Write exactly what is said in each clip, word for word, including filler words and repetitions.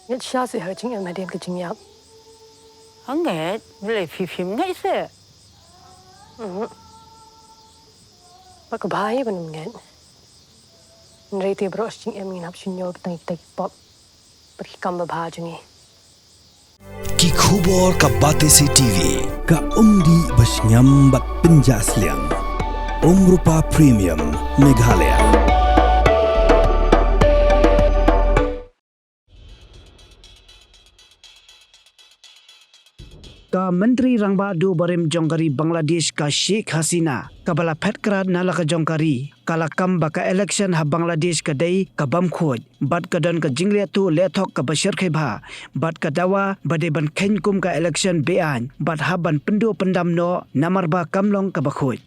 Ngeit shisha seh ha ka jingim hadien ka jingïap. Ngeit, balei phi phim ngeit seh? Mhm. Ba ka bha hi ban ym ngeit. Hynrei te baroh shi jingim ngin hap shu ñiew kita kita ki pop bad ki kam babha jong ngi. Ki khubor ka Batesi TV, ka umdih ba shngiam bad pynjah sliang. Umrupa Premium, Meghalaya. Ka Myntri Rangbah Duh barim jong ka ri Bangladesh ka Sheikh Hasina, kaba la phet krad na la ka jong ka ri, ka la kam ba ka election ha Bangladesh ka dei ka bym khuid, bad ka don ka jingleh tuh leh thok kaba shyrkhei bha, bad ka dawa ba dei ban kheiñ kum ka election be-aiñ, bad hap ban pynduh pyndam noh namar ba kam long kaba khuid.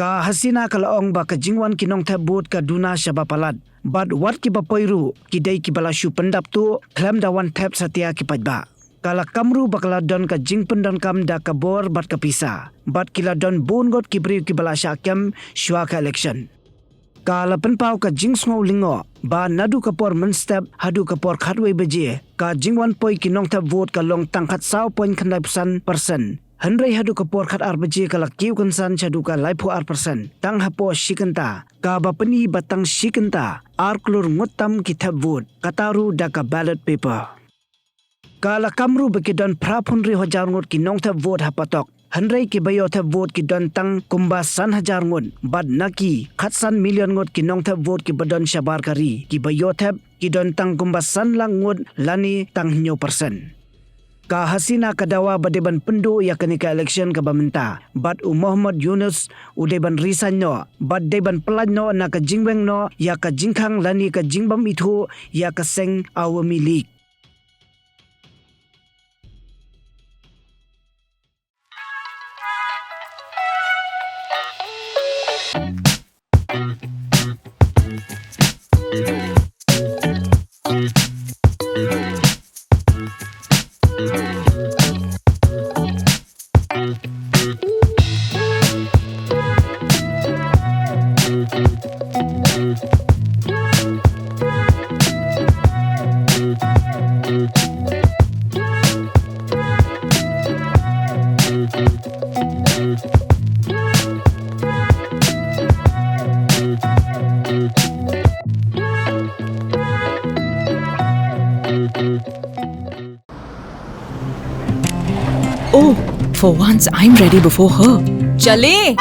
Ka Hasina ka la ong ba ka jingwan ki nongthep vote ka duna shaba palat, bad wat kiba poi ruh ki dei kiba la shu pyndap tuh khlem da wan thep satia ki paidbah. Ka la kam ruh ba ka la don ka jingpyndonkam da ka bor bad ka pisa, bad ki la don bun ngut ki briew kiba la shah kem shuwa ka election. Ka la pynpaw ka jingsngew lyngngoh ba naduh ka por mynstep haduh ka por khatwei baje, ka jingwan poi ki nongthep vote ka long tang khatsaw point khyndai percent. Hynrei haduh ka por khatar baje ka la kiew kynsan shaduh ka laiphew ar percent tang hapoh shi kynta, kaba pyni ba tang shi kynta ar klur ngut tam ki thep vote, kata ruh da ka ballot paper. Ka la kam ruh ba ki don phraphew hynriew hajar ngut ki nongthep vote ha Patok, hynrei kiba ïoh thep vote ki don tang kumba san hajar ngut, bad na ki khatsan million ngut ki nongthep vote kiba don shabar ka ri, kiba ïoh thep ki don tang kumba san lak ngut lane tang hynñiew percent. Ka Hasina ka dawa ba dei ban pynduh ïa kane ka election kaba mynta, bad u Mohammad Yunus u dei ban resign noh, bad dei ban pyllait noh na ka jingweng noh ïa ka jingkhang lane ka jingbym ithuh ïa ka seng Awami League. Oh, for once I'm ready before her. चले।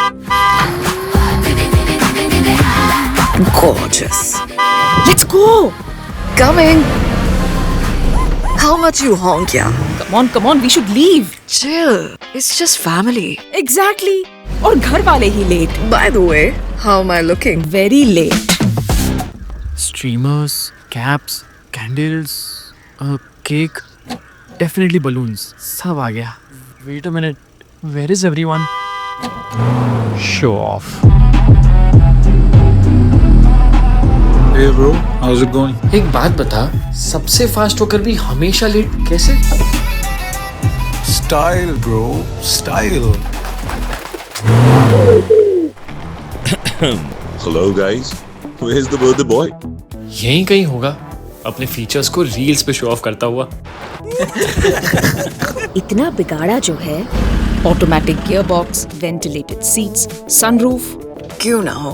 Gorgeous. Let's go. Coming. How much you honk, yeah? Come on, come on, we should leave. Chill. It's just family. Exactly. और घर वाले ही late. By the way, how am I looking? Very late. Streamers, caps, candles, a cake, definitely balloons. सब आ गया. Wait a minute. Where is everyone? Show off. Hey bro, how's it going? एक बात बता, सबसे फास्ट होकर भी हमेशा लेट कैसे? Style bro, style. Hello guys, where's the birthday boy? यहीं कहीं होगा, अपने फीचर्स को रील्स पे शो ऑफ करता हुआ. इतना बिगाड़ा जो है. Automatic gearbox, ventilated seats, sunroof. क्यों ना हो,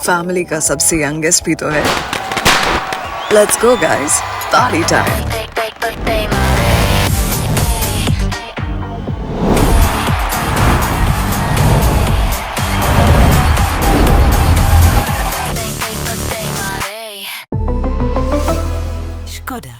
फैमिली का सबसे यंगेस्ट भी तो है. Let's go guys, party time. Skoda.